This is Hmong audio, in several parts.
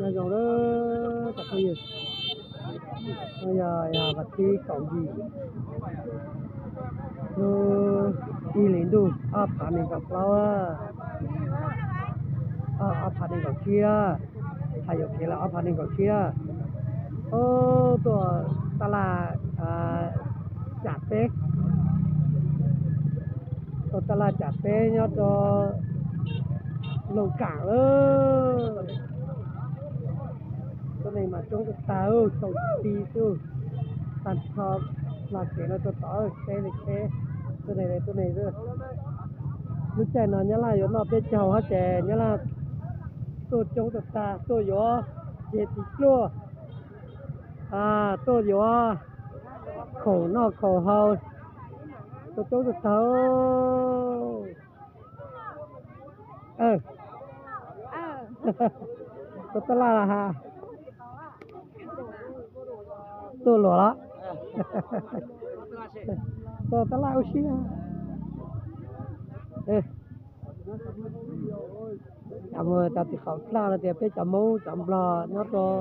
Nyob zoo lawm cov phooj ywg, no yog yog vas thib kaum yim, lub ib hlis ntuj ob phav nees nkaum plaub, ob phav nees nkaum tsib, hais yuam kev lawm ob phav nees nkaum tsib. Tuaj tab laj cam peb, tuaj tab laj cam peb nyob rau Looj Kam lawm. Tuab neeg mas coob tag tag, tau ti xwb, tag nrho hla kev no rau tom teb li teb, tuab neeg tuab neeg xwb. Lub caij no Nyab Laj yuav noj peb caug hab ces Nyab Laj tuaj coob tag tag, tuaj yuav ceg tis pluaj, tuaj yuav khoom noj khoom haus, tuaj coob tag tag. Tuaj tab laj has, tuaj luam los, tuaj tab laj ua si. Cov mus cov tim qaum dlaj no tias peb cov Hmoob cov Nplog nyob rau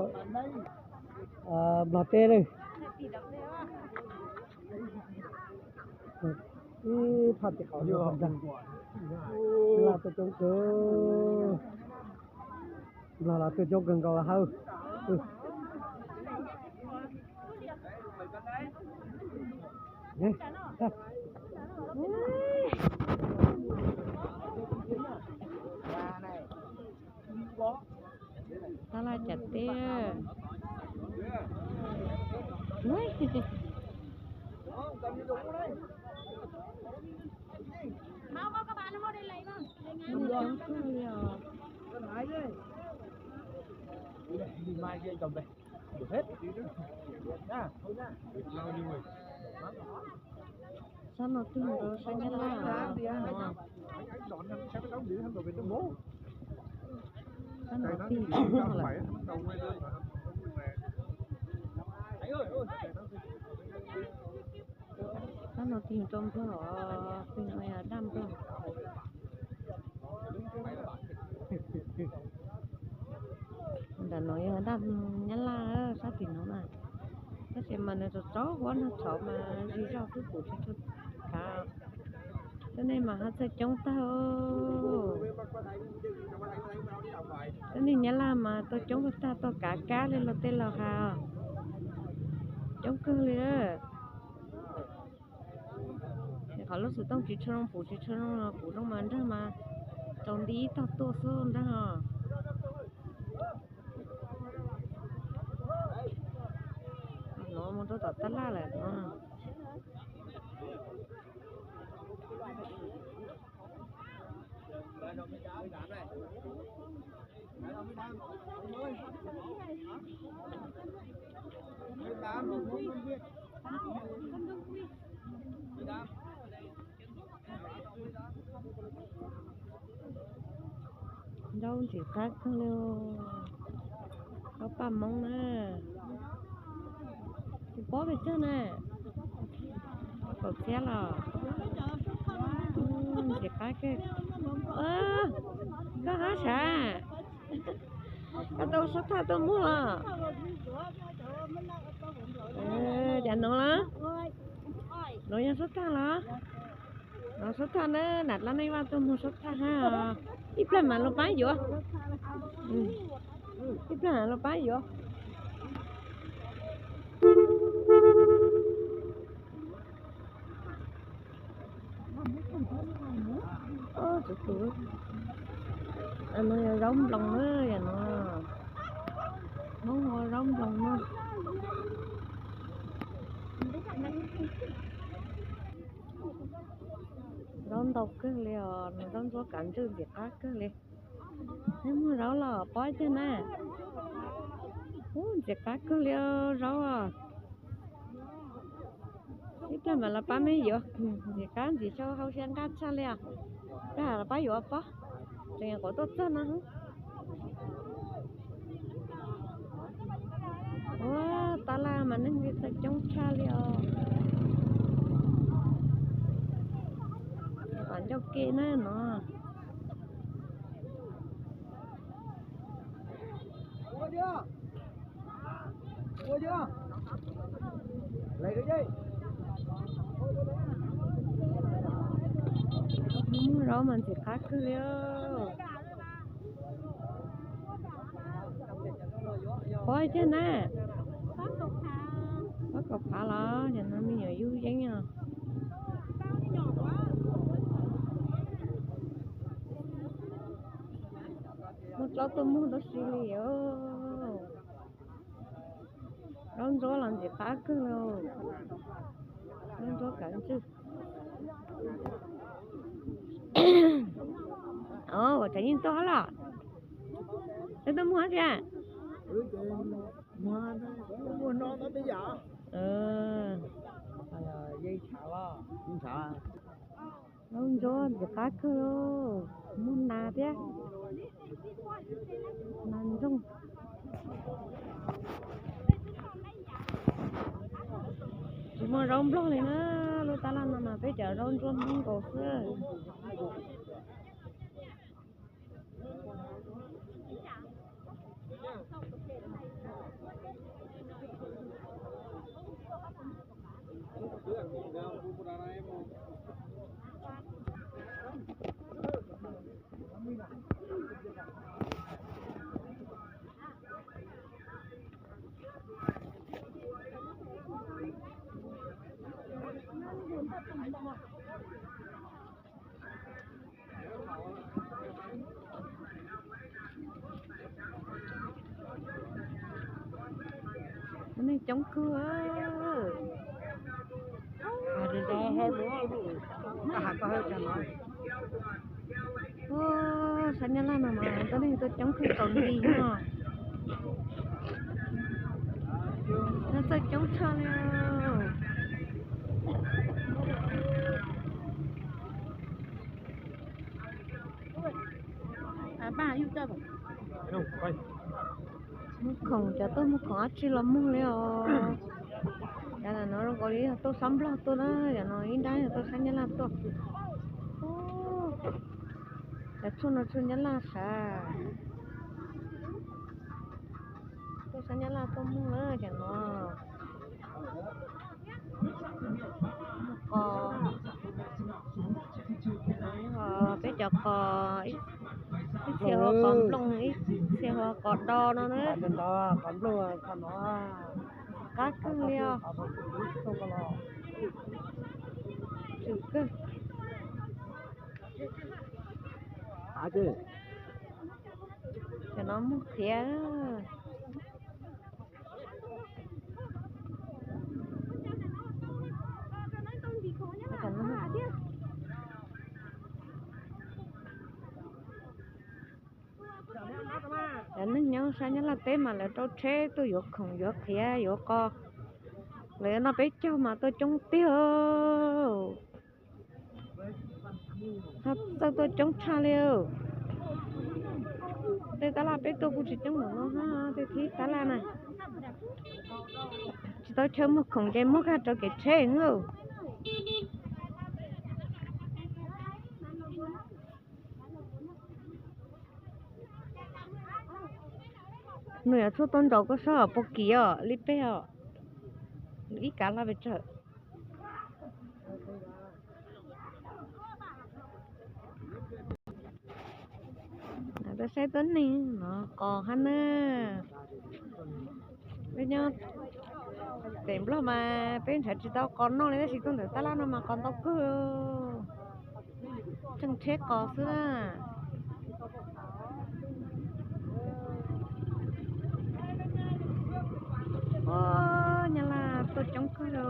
Nplog teb lawm. Ib phaj tim qaum, Nplog tuaj coob kawg, Nplog los tuaj coob kawg nkaus hawb. Tab laj cam teb. Coob kawg li os. Sab no twb mus rau sab Nyab Laj. Sab no twb mus rau lawm. Sab no twb mus rau Nplog os, twb mus daj Nplog. Nram no yog daj Nyab Laj, sab tim no na. Tab sis mas nws tsaus tsaus huab nrog tshauv mas zis zog xwb, kuv tsis tshua khav. Tuab neeg mas ho txawj coob tag. Tuab neeg Nyab Laj mas tuaj coob tag, tuaj kav kab li luag tej laus has, coob kawg li. Qhov lub xov tooj tsis tshua zoo, puv tsis tshua zoo, puv zoo mas nrag mas tau nti ib tog tuaj xwb nrag os. Hnov mus rau tom tab laj lawm no. Zaub ntxim qab kawg li. Zaub paj Hmoob na. Tus pob pes tsawg na? Kaum txhiab los? Ntxim qab kawg. Koj hab sav, koj tau suab thaj tuaj muag los? Cas no los? No yog suab thaj los? No suab thaj na, nam dlaab neej vaj tuaj muag suab thaj hab. Ib plag mam los paab yuav. Ib plag mam los paab yuav. No yog zaub nploos na, yam no Hmoob hu zaub nploos na. Zaub ntau kawg li os, zaub ntsuab kav ntswj ntxim qab kawg li. Neb muag zaub los pob ib teg na. Ub, ntxim qab kawg li zaub os. Ib plag mam los pab neb yuav, ntxim qab ntxim xyoo hau siab nqaj tshaj li os. Plag los pab yuav pob, tseem nyuam qhuav tuaj txog no. Ua, tab laj mas neeg li txawj coob tshaj li os. Tom ncauj ke na no. Muag zaub mas ntxim qab kawg li. Pov tiag na. Pov kaum phav los cov no me nyuam yug yeeb os. Muaj plaub tuaj muag tau si li os. Zaub ntsuab los ntxim qab kawg li. Zaub ntsuab kav ntswj. Ua tseem yeej tuaj hab los? Wb tuaj muag dab tsi? Zaub ntsuab ntxim qab kawg, muaj nas thiab, nas ntsoog. Tsis muaj zaub nplog li na, lub tab laj no mas peb cov zaub ntsuab Hmoob nkaus xwb. Neeg coob kawg. Ua, sab Nyab Laj no mas tuaj neeg tuaj coob kawg, tsaus nti no. Neeg txawj coob tshaj li. Muag khoom, cov tuaj muag khoom dab tsi los muag li os. Cov no zoo nkaus li yog tuaj sab Nplog tuaj na, cov no ib nrab yog tuaj sab Nyab Laj tuaj. Cov tshuaj no tshuaj Nyab Laj sav. Tuaj sab Nyab Laj tuaj muag na cov no. Muag qos, peb cov qos, ib txhia hu ua qos nplooj, ib txhia hu ua qos do no na. Qos nplooj, qos no qab kawg li os. Tsw kawg. Cov no muag qhiav. Cov neeg nyob sab Nyab Laj teb mas lawv rau tsheb tuaj yuav khoom yuav qhiav yuav qos. Lawv noj peb caug mas tuaj coob tiag. Ho txawj tuaj coob tshaj li. Tej tab laj peb tuaj kuj tsis coob npaum no hab, tej thib tab laj na. Tsis tau chaw muag khoom ces muag kag rau kev tsheb lauj. Nws yuav tshuaj tuaj nraus koj saib os, puag kim os, li peg os, ib kav laj pes tsawg. Peb saib tuab neeg no qos hab na. Peb nyob pem Nplog mas peb nrhav tsis tau qos noj li, tab sis tuaj ntawm tab laj no mas qos ntau kawg. Tseem tsheb qos xwb na. Ua, Nyab Laj tuaj coob kawg li.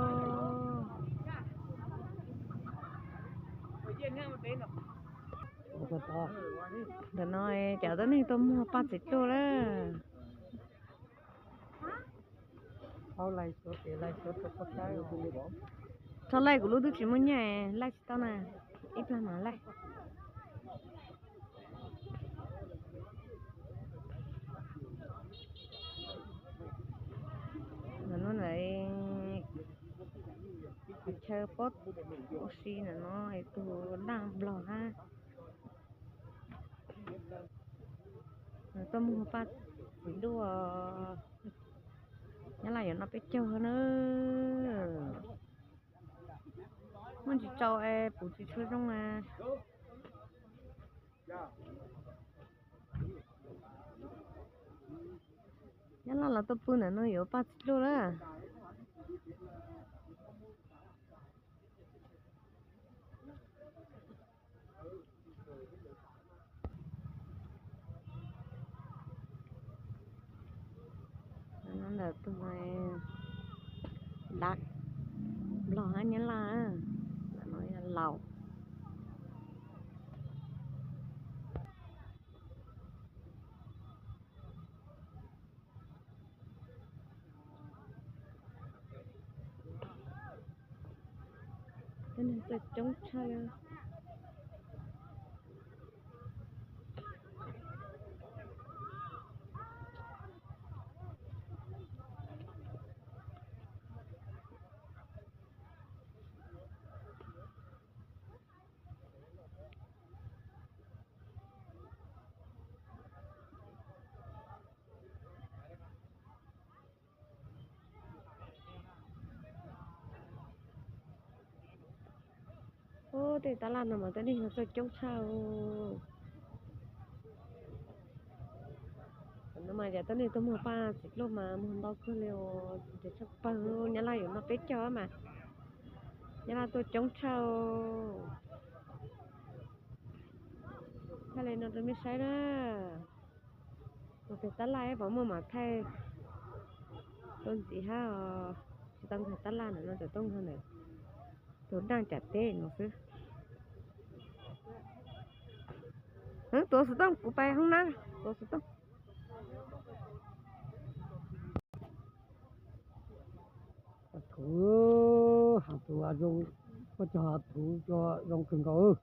Ntawm no cov tuab neeg tuaj muag paj txiv tuag lawm. Txhob laij, kuv lub twb tsis muaj nyiaj, laij tsis tau na. Ib plag mam laij. Ntawm no ntawm chaw pob ua si ntawm no es tus daj nplog hab. Tuaj muag paj Txiv duaj, Nyab Laj yuav noj peb caug na. Muaj tsis txaus es puv tsis tshua zoo na. Nyab Laj los tuaj pw ntawm no yuav paj txiv duaj na. Ntawm tus dav Nplog hab Nyab Laj, ntawm no yog Laus. Tej neeg tuaj coob tshaj li. Ub, tej tab laj no mas tej neeg tuaj coob tshaj. No mas yog tej neeg tuaj muag paj txiv duaj mas muag ntau kawg li os, nrhiav tshaj pawg. Nyab Laj yuav noj peb caug mas, Nyab Laj tuaj coob tshaj. Thaij li no rau mej saib na. Mus pem tab laj pom muaj mas thaij rau ntxiv hab os. Tsis tau nkag tab laj ntawm no, tseem tuaj nkag ntawm tus daj cam teb no xwb. Tuav xov tooj, kuv pais hoob nab, tuav xov tooj. Thuv, has thuv zoo, koj cog has thuv cov zoo kawg nkaus.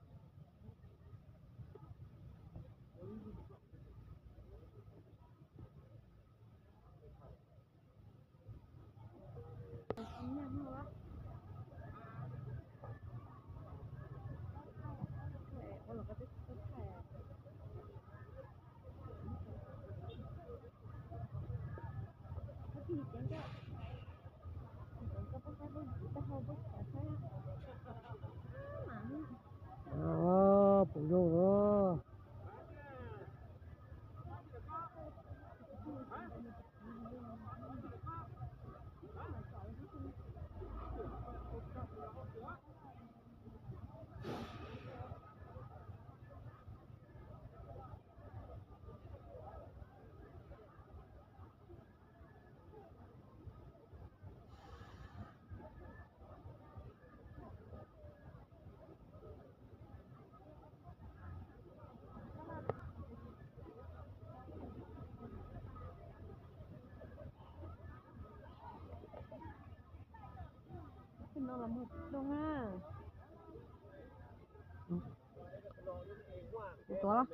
Puv zoo os. Tus no los muag tsis zoo na. Kuv tuav los.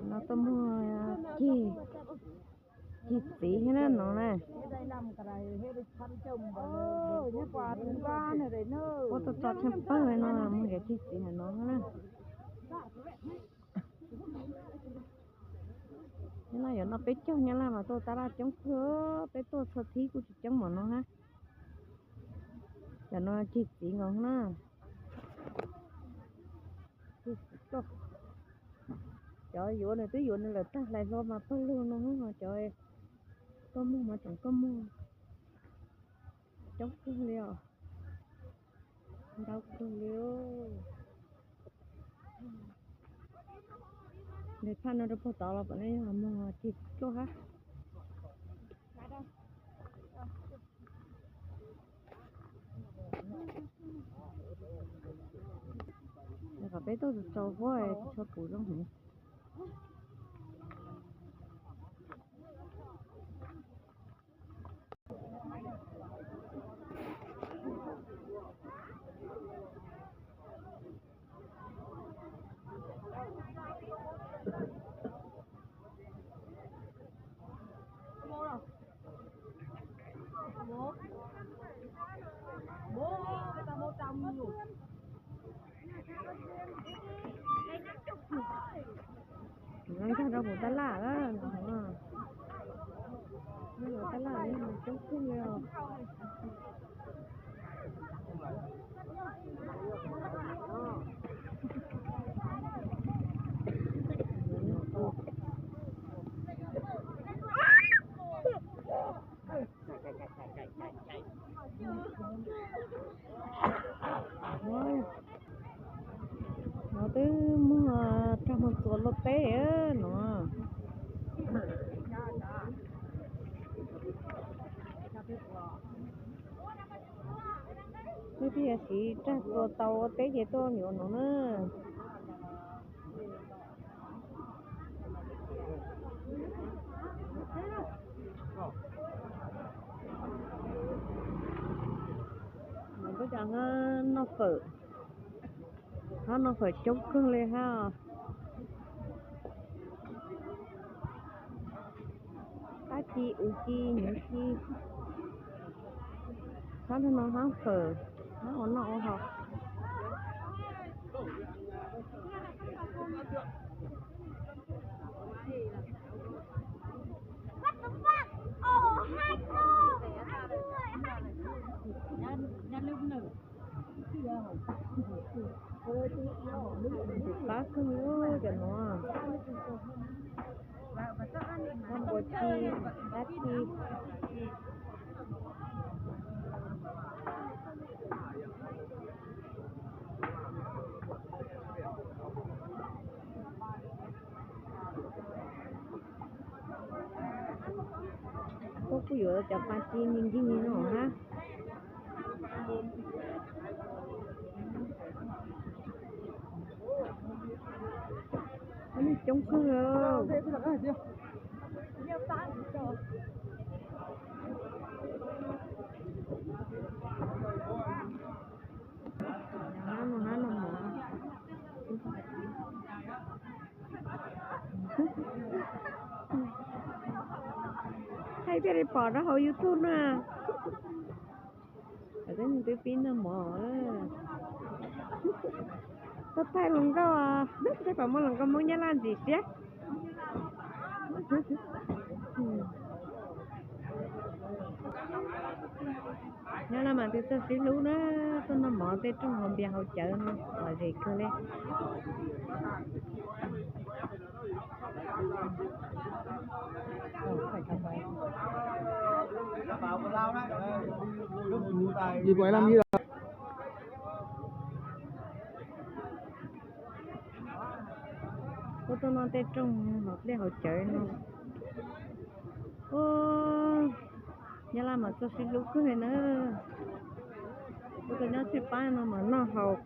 No tuaj muag ceg, ceg txiv thiab na no na. Puab tuaj tso tsheej pawg no muag cov ceg txiv ntawm no na. Nyab Laj yuav noj peb caug, Nyab Laj mas tuaj tab laj coob kawg, peb tuaj txhua thib kuj tsis coob npaum no hab. Cov no ceg txiv nkaus na. Cov yuav nws twb yuav nws lawm tag, hlais hlo mas pawg lug no, cov tuaj muag mas tseem tuaj muag coob kawg li os. Ntau kawg li. Ntes phaj no rau puag tod los pom nej yog muag ceg txiv tuaj hab. Kom peb tuaj tsaus huab tsis tshua puv zoo heev. Nkag rau hauv tab laj lawm. Tab laj coob kawg li os. No twb muaj rag muag txuas luaj teb no. Twb tiag siv rag txuas tau ua teb ces tuaj yuav no na. Tuaj cov noj fawm, hab noj fawm coob kawg li hab. Qab ci, ub ci, nyuv ci, hab no hab fawm, hab ua noj ua haus. Qab kawg li cov no. Npua ci, dab ci. Koj kuj yuav cov pa ci me ntsis no hab. Coob kawg. Thaij thiaj li pom rau hauv YouTube na. Twb pib noj mov. Tuaj thaij hluas nkauj, tej pom muaj hluas nkauj Hmoob Nyab Laj ntxim siab. Nyab Laj mas twb txawj sib hlub na, tuaj noj mov tej rooj hauv npias hauv cawv no lom zem kawg li. Kuv tuaj noj tej rooj hauv npias hauv cawv no. Nyab Laj mas txawj sib hlub kawg li na. Kuv tuaj nyob tsis pab no mas noj haus.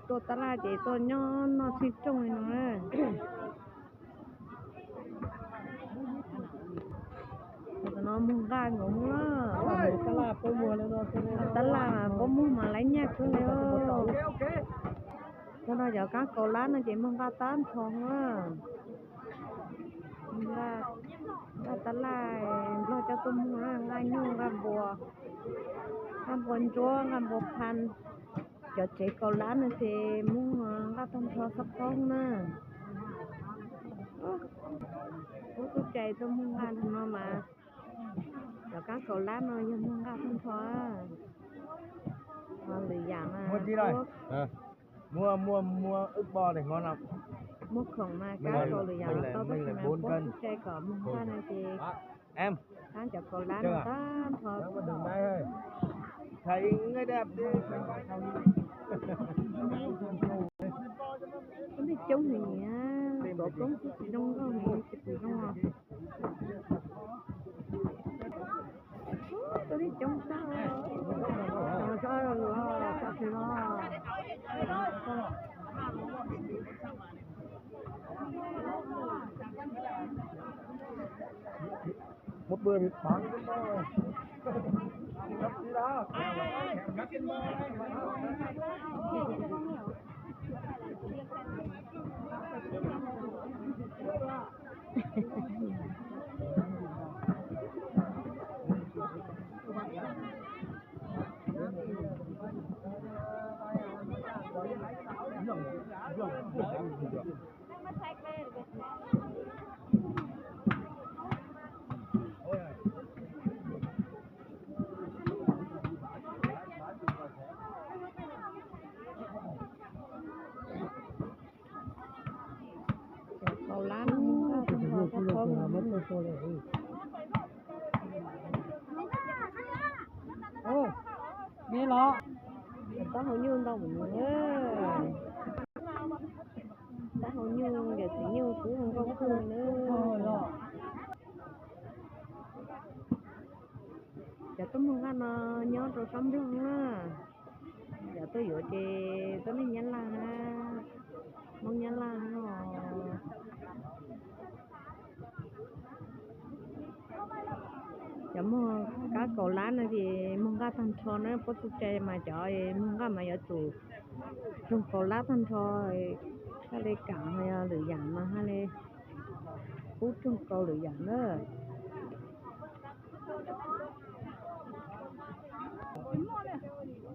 Tuaj tab laj ces tuaj nyob noj tsis rooj li no na. Tam no muag nqaj nkaus na. Tab laj mas puab muag mas laiv nyaj kawg li. Cov no cov kab kaus lab no ces muag nqaj tag nrho na. Nqaj tab laj Nplog coj tuaj muag na, nqaj nyuj, nqaj npua, nqaj npua ntsuab, nqaj npua pha. Cov tsev kaus lab no ces muag nqaj tag nrho txhob poob na. Kuv tub cai tuaj muag nqaj no mas cov kab kaus lab no yog muag nqaj tag nrho. Ho lwm yam mas muag, muag, muag ib bo, muag khoom mas kab kaus lwm yam los tau, tab sis mas kuv tub cai kom muag nqaj no ces kab cov kaus lab no tag nrho. Tus nej coob heev, tuav koob xwb tsis zoo nkauj heev, tsis pum zoo os. Tus nej coob tag. Muab pw pov. Cov kaus lab no, me los, tab hauv nyuj ntau mus nws, tab hauv nyuj yawm txiv nyuj twb zoo nkauj kawg na. Cov tuaj muag nqaj no nyob rau sab Nplog na. Cov tuaj yuav ces tuaj neeg Nyab Laj, Hmoob Nyab Laj no. Cov muag kab kaus lab no ces muag nqaj tag nrho na, puab txuj cai mas cov muag nqaj mas yuav tsum raug kaus lab tag nrho, haj li kam, ho yog lwm yam mas haj li pub raug kaus lwm yam na.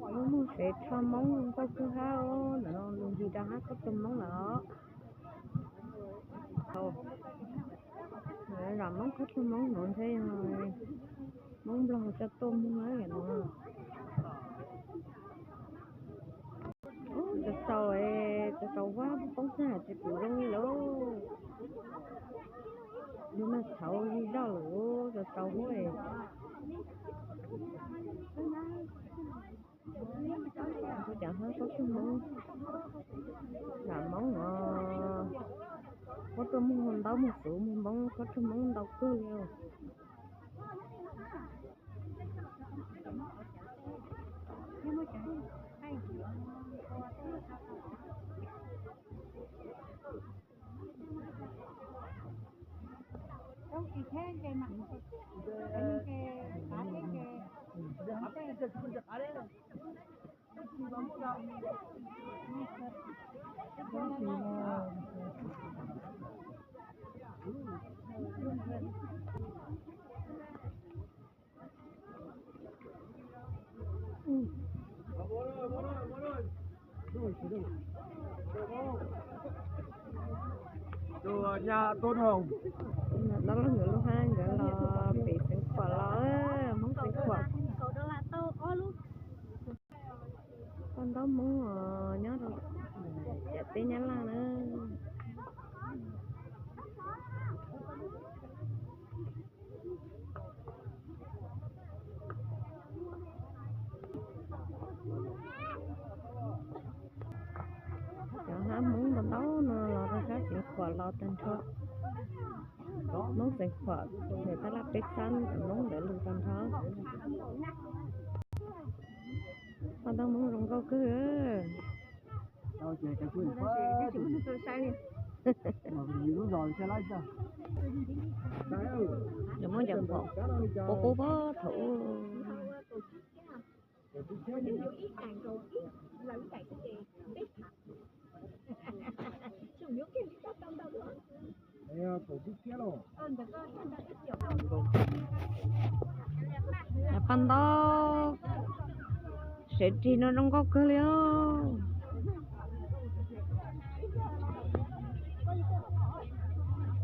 Muaj muag sev tsho Hmoob nkauj kawg hab, ntawm no lug ncig rau hab khaub tsho Hmoob lawm os. Zam Hmoob khaub tsho Hmoob no ntshe yog Hmoob Nplog coj tuaj muag no. Tsaus tsaus, tsaus tsaus huab poob tag tsis pum zoo li lauj. Lub nag tshauv zig zog lawm, tsaus tsaus huab. Kuv cov hab khaub tsho Hmoob, zam Hmoob os, muab tuaj muag ntaub muag xuv muag npoob khaub tsho Hmoob ntau kawg li. Tus nyab Tub Noog, no nkawd lub hab nkawd los pem Xeev Khuam los, Hmoob Xeev Khuam. Paj ntaub Hmoob os, nyob rau ciam teb Nyab Laj na. Cov hab Hmoob ntau ntau no los rau sab Xeev Khuam los tag nrho. Hmoob Xeev Khuam, tab laj peb xab Hmoob ntawd lug tag nrho. Paj ntaub Hmoob zoo nkauj kawg. Muab cov phom qub qub thaum ub. Paj ntaub sev rig no zoo nkauj kawg li os.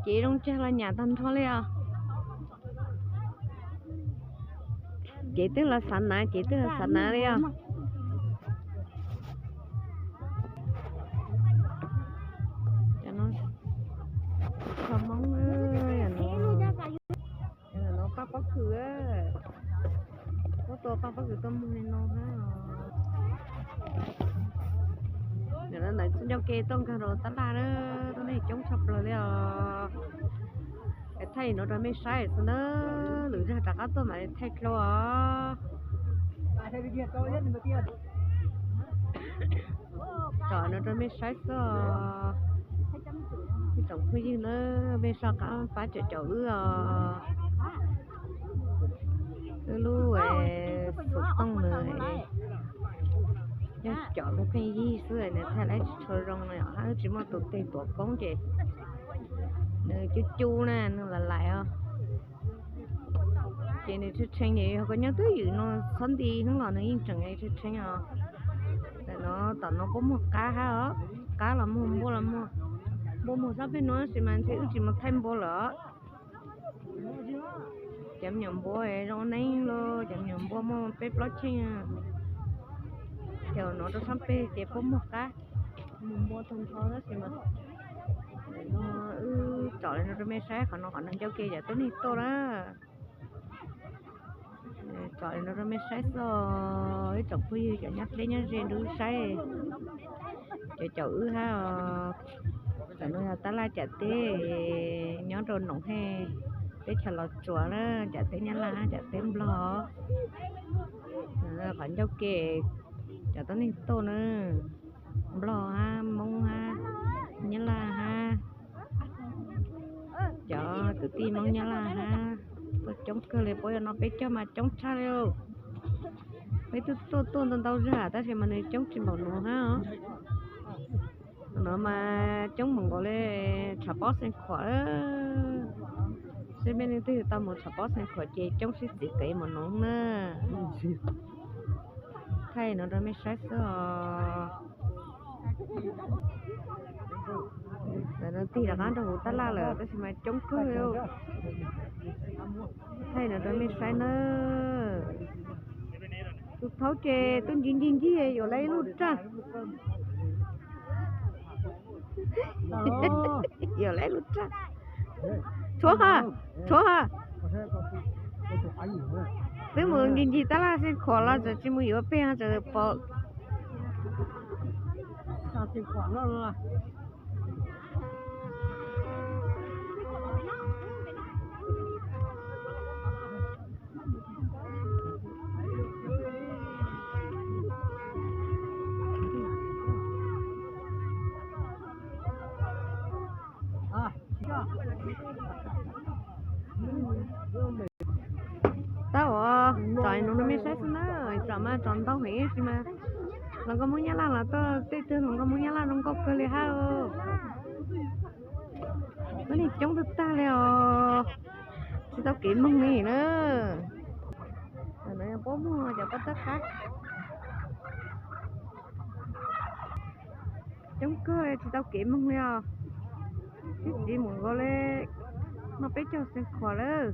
Kev zoo tsag los nyam tag nrho li os. Kev twg los xav nav, kev twg los xav nav li os. Cov no, cov Hmoob, no paj pob kws, muab tua paj pob kws tuaj muag li no hab. Ntawm no ntawd txij ncauj ke tuaj nkag rau tab laj na, tuaj neeg coob tshaj plaws li os. Es thaij no rau mej saib xwb na, lwm zag rov qab tuaj mam li thaij dlua os. Tsom no rau mej saib xwb os. Ib tsoom phooj ywg na, mej soj qab pab caum caum wb os. Wb lub xov tooj no yog caum lub pheej yig xwb, nws thaij laib tsis tshua zoo no, hab wb tsis muaj tus teg tuav koob ces nws cub cub na, nws lam lais os. Ces nws tshee tshee ces yog koj nyob twj ywm no txhob nti hnub los nws yeej tseem tshee tshee os. Tam no, tam no puab muag qab hab os, Qab los muag, npua los muag, npua muag sab peg no tab sis mas ntshe wb tsis mus thaij npua lawm. Cov me nyuam npua zoo neeb lauj, cov me nyuam npua muaj peb plaub cheej. Ces no rau sab peg ces puab muag qab, muag npua tag nrho tab sis mas no wb tsom li no rau mej saib, qhov no qhov neeg ncauj ke cov tuab neeg tuaj na. Tsom li no rau mej saib xwb, ib tsoom phooj ywg cov nyob deb nyob ze nrug wb saib. Cov caum wb hab, tam no yog tab laj cam teb nyob rau Noom Hej teb chaws Los Tsuas na, cam teb Nyab Laj hab cam teb Nplog. Qhov ncauj ke cov tuab neeg tuaj na, Nplog hab Moob hab Nyab Laj hab. Cov kwv tij Moob Nyab Laj hab tuaj coob kawg li, puab yuav no peb caug mas coob tshaj li. Peb twb tuaj tuaj ntau ntau zag tab sis mas nws coob tsis npaum no hab. No mas coob mus nkaus li tshav pob Xeev Khuam. Seb mej leej twg tau mus tshav pob Xeev Khuam ces coob sib txiv qev mus no na. Thaij no rau mej saib xwb os. Ntawm no tig rov qab rau huv tab laj lawm tab sis mas coob kawg li. Thaij no rau mej saib na. Tus thaub ces tuaj ncig ncig ncig yuav lawv ib lub raj. Yuav lawv ib lub raj. Tshuav ha, tshuav ha. Twb mus ncig ncig tab laj Xeev Khuam los tseem tsis mus yuav peg tseem pom. Tab ua tsom no rau mej saib xwb na, tsom mas tsom ntau heev tab sis mas hluas nkauj Hmoob Nyab Laj los tuaj, tej tug hluas nkauj Hmoob Nyab Laj zoo nkauj kawg li hab. Tuab neeg coob tag tag li os, tsis tau kev moog li na. Puab muag cov pob tawb qab coob kawg li tsis tau kev moog li os. Sib txiv mus nkaus li muaj peb caug Xeev Khuam lawm.